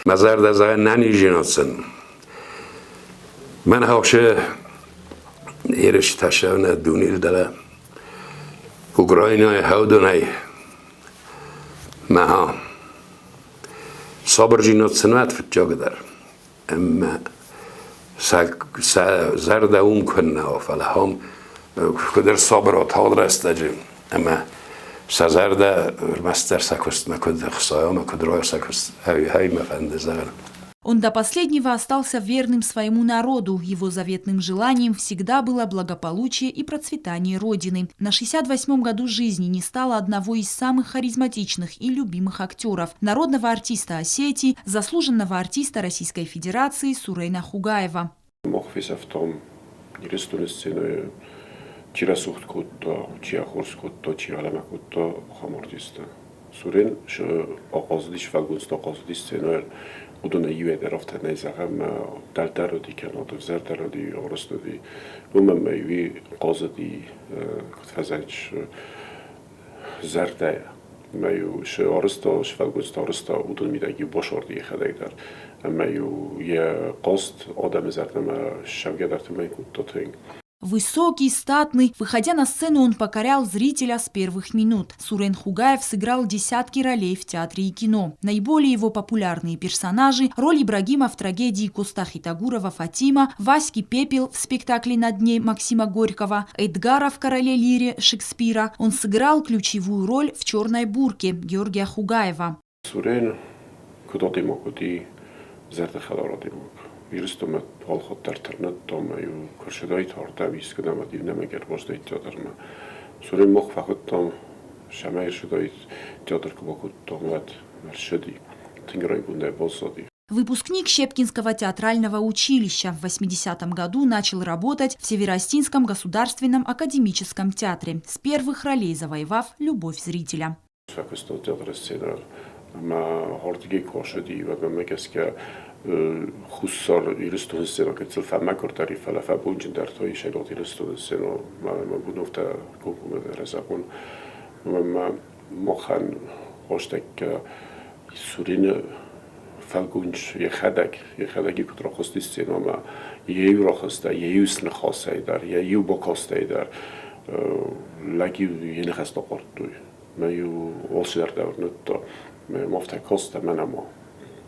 Мӕ зӕрдӕ зӕгъӕн нӕнизинад сын. Мӕн хаусы ерыстӕ сӕвнӕ дунейыл дӕлӕ Украинӕйы хӕудонӕй мӕ сабырдзинад сын уӕд фыццагдӕр. Ӕмӕ сӕ зӕрдӕ уым куыннӕ у, фӕлӕ хом куыд ӕрсабыр тагъд рӕстӕджы ӕмӕ сӕ зӕрдӕ ӕрмӕстдӕр сӕ куыстмӕ куыд ӕхсайа ӕмӕ куыд райа сӕ куыст, ӕви мӕ фӕнды зӕгъын. Он до последнего остался верным своему народу. Его заветным желанием всегда было благополучие и процветание Родины. На 68-м году жизни не стало одного из самых харизматичных и любимых актеров – народного артиста Осетии, заслуженного артиста Российской Федерации Сурена Хугаева. Мах фесӕфтам Ирыстоны сценӕйы чи рӕсугъд кодта, чи ахорз кодта, чи алӕмӕ кодта, ахӕм артисттӕ. Сурен ахъазыдис, фӕлгонцты ахъазыдис сценӕйыл. Уыдонӕй иуӕй дӕр афтӕ нӕй зӕгъӕм, дӕлдӕр уыди кӕнӕ ӕвзӕрдӕр уыди, арӕзт уыди. Уымӕн ӕмӕ уый хъазыди, куыд фӕзӕгъыс, зӕрдӕйӕ. Ӕмӕ-иу цы арӕзта, цы фӕлгонцтӕ арӕзта, уыдон мидӕг-иу басорди йӕхӕдӕг дӕр. Ӕмӕ-иу йӕ хъазт адӕмы зӕрдӕмӕ ссӕугӕ дӕр тынг кодта тынг. Высокий, статный, выходя на сцену, он покорял зрителя с первых минут. Сурен Хугаев сыграл десятки ролей в театре и кино. Наиболее его популярные персонажи – роль Ибрагима в трагедии Коста Хитагурова «Фатима», Васьки Пепел в спектакле «На дне» Максима Горького, Эдгара в «Короле Лире» Шекспира. Он сыграл ключевую роль в «Черной бурке» Георгия Хугаева. Сурен куыд адӕймаг уыди, зӕрдӕхӕлар адӕймаг. Ирыстонмӕ алхатт дӕр тырныдта ӕмӕ-иу куы рцыдаид ардӕм искуыдӕм ӕмӕ-иу нӕм ӕгӕр баззаид театрмӕ. Сурен мах фӕхуыдтам, цӕмӕй ӕрцыдаид, театр куы бакодтам, уӕд ӕрцыди. Тынг райгондӕй баззади. Выпускник Щепкинского театрального училища в 80-м году начал работать в Североостинском государственном академическом театре, с первых ролей завоевав любовь зрителя. Фӕкуыстон театры сценӕйыл ӕмӕ ардыгӕй куы ацыди, уӕд мӕм гӕсгӕ Хуссар Ирыстоны сценӕ гыццыл фӕмӕгуырдӕр и, фӕлӕ фӕбонджындӕр та и Цӕгат Ирыстоны сценӕ. Мӕ бон афтӕ комкоммӕ рӕзӕгъон. Ӕмӕ махӕн хъазтӕккӕ Сурены фӕлгонц йӕхӕдӕг, йӕхӕдӕг куыд рахызти сценӕмӕ, йӕ иу рахызтӕй, йӕ иу сныхасӕй дӕр, йӕ иу бакастӕй дӕр лӕг-иу йӕ ныхӕстӕ хъардтой. Мӕ-иу алцыдӕр дӕр уырныдта. Мӕ афтӕ кастӕ мӕнӕ ма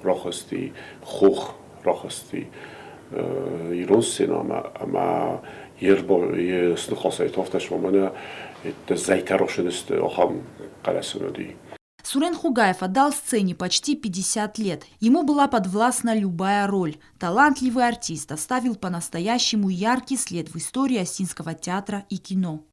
рахызти хох, рахызти ирон сценӕмӕ ӕмӕ йе сныхасӕй та афтӕ суа мӕнӕ зӕйтӕ рахсыдысты, ахӕм хъӕлӕс ын уыди. Сурен Хугаев отдал сцене почти 50 лет. Ему была подвластна любая роль. Талантливый артист оставил по-настоящему яркий след в истории Осинского театра и кино.